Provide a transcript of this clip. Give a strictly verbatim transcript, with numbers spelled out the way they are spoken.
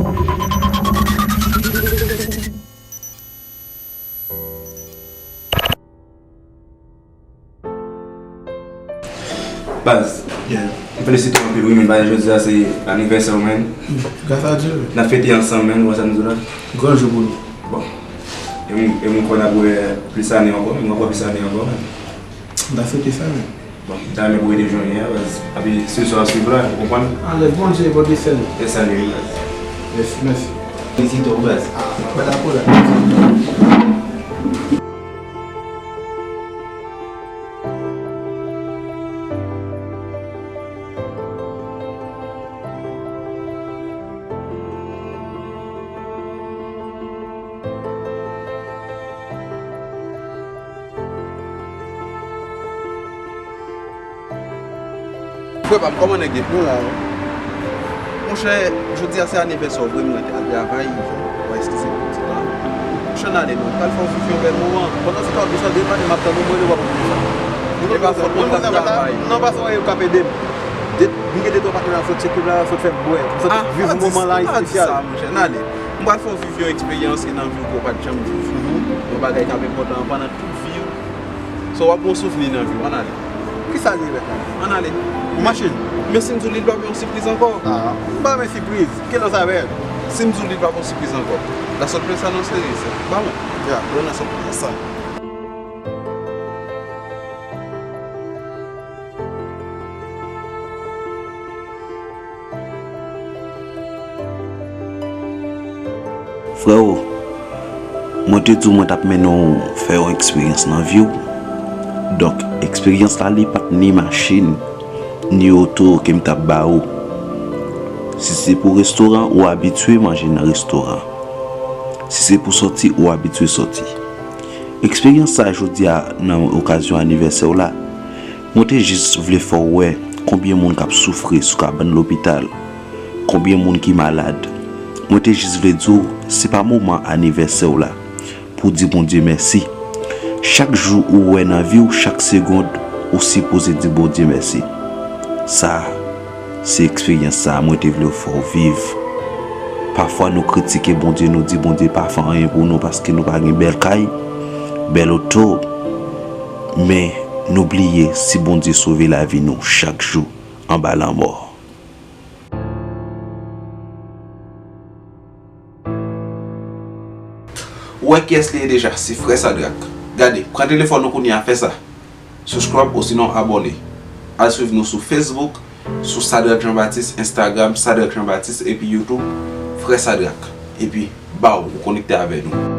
Baz, yeah, m felisite w anpil wi, men baz, jodi a se anivèsè w, man. Gras a Dye. N ap fete ansanm, man, ou wè sa m di w la? Gran jou pou nou. Bon. E m, e m kwè n ap wè plis ane ankò, men m ap wè plis ane ankò, man. M ta swete sa, men. Bon, m ta renmen pou rete jan w ye a, baz. Epi, se sa w ap swiv la, ou konprann? Alèz, Bondye, Bondye sèl. E sa li ye, baz. Mèsi, mèsi. Felisite w, baz. Ah, pa dakò la. Frè pa m, kòman nèg ye? Nou la wi. Monchè, jodi a se anivèsè w vre, m rete al travay, w a eskize m pou ti tan. Monchè, n ale non, m pral fè w viv yon bèl moman. Pandan se tan w ap desann, depann m ap tann ou, mwen, nou pa pou sa. E pa fòt mwen, m ap travay. Non, pa sa w ye, w ka ap ede m. De, m gen de twa patnè nan sot tcheke m la, sot fè m bwè. M santi viv moman la espesyal. Ah, pa di sa, monchè, n ale. M pral fè w viv yon eksperyans ke nan vi w ke w pa t janm viv. Yon bagay k ap enpòtan pandan tout vi w. So, w ap gen yon souvni nan vi w. Ann ale. Kisa li ye menm? Ann ale. Machin. Men si m di w li, l p ap yon sipriz ankò. Ah, m pa renmen sipriz. Kilè w sa fè l? Si m di w li, l p ap yon sipriz ankò. La sorpresa no se dice. Ba mwen. Ya, buena sorpresa. Freo, mwen te di w mwen t ap mennen w fè yon eksperyans nan vi w. Donk, eksperyans la, li pa t ni machin, ni oto ke m t ap ba ou. Si se pou restoran, ou abitye manje nan restoran. Si se pou sòti, ou abitye sòti. Eksperyans sa a jodi a, nan okazyon anivèsè w la, mwen te jis vle fè w wè konbyen moun k ap soufri sou kabann lopital, konbyen moun ki malad. Mwen te jis vle di w, se pa moman anivèsè w la pou w di Bondye mèsi. Chak jou ou wè nan vi w, chak segond, ou sipoze di Bondye mèsi. Sa a, se eksperyans sa a mwen te vle fè w viv. Pafwa nou kritike Bondye, nou di Bondye pa fè anyen pou nou paske nou pa gen bèl kay, bèl oto. Men nou bliye si Bondye sove lavi nou chak jou anba lanmò. Ou wè kiyès li ye deja, se Frè Sadrak. Gade, pran telefòn ou kounye a, fè sa. Subscribe osinon abòne. Al swiv nou sou Facebook, sou Sadrak Jean Baptiste, Instagram, Sadrak Jean Baptiste, epi YouTube, Frè Sadrak. Epi, baw, ou konekte avè nou.